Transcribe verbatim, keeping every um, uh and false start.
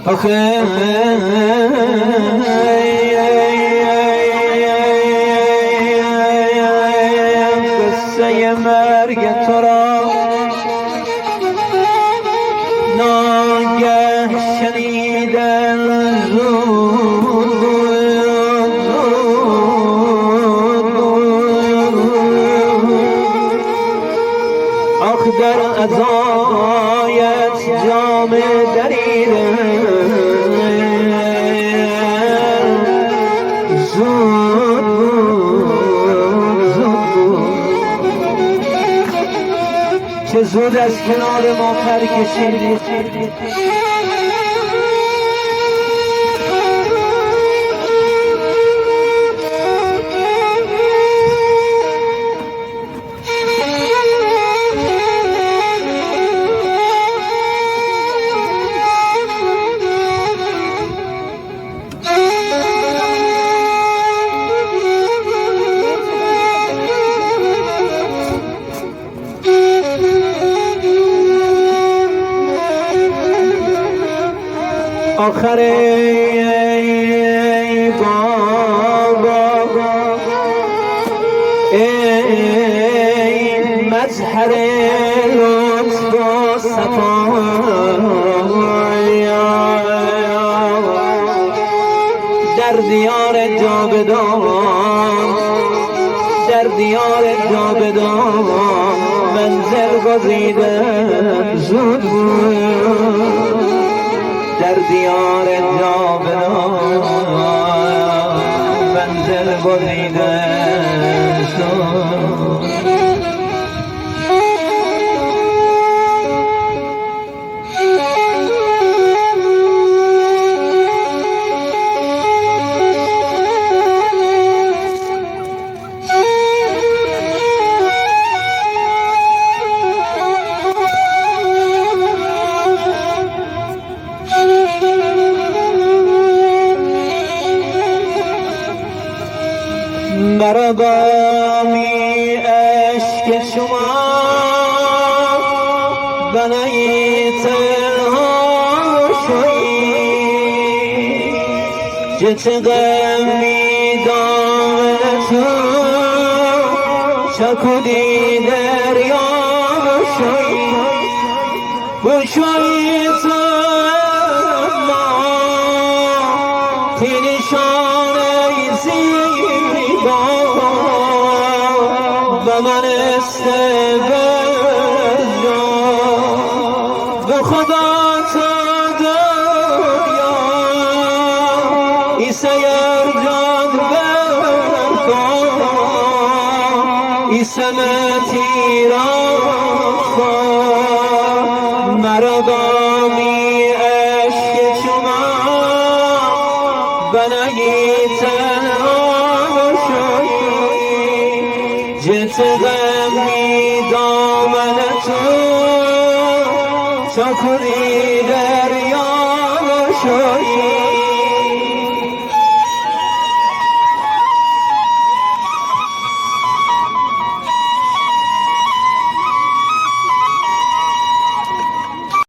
آخه قصهٔ مرگ تو را ناگه شنیدن زود بود. آخ در عزایت جامه دریدن زود بود، زود بود. چه زود از کنار ما پر کشیدی. آخر ای بابا، ای مظهر لطف و صفا، در دیار جاودان، در دیار جاودان منزل گزیدن زود بود. در دیار جاودان منزل گزیدن زود بود. مرا با می اشک چوما بنایی تنها شویی، جه چه غمی دامن تو چکودی دریا شویی. بوشویی تو اما تی نیشانه زیبا بمانسته بر جا. به خدا تا دنیا ایسه ای جان بر پا، ایسه می تیرا خوا. مرا با می اشک چوما بنایی تنها شویی، جه چه غمی دامن تو چکودی دریا شویی.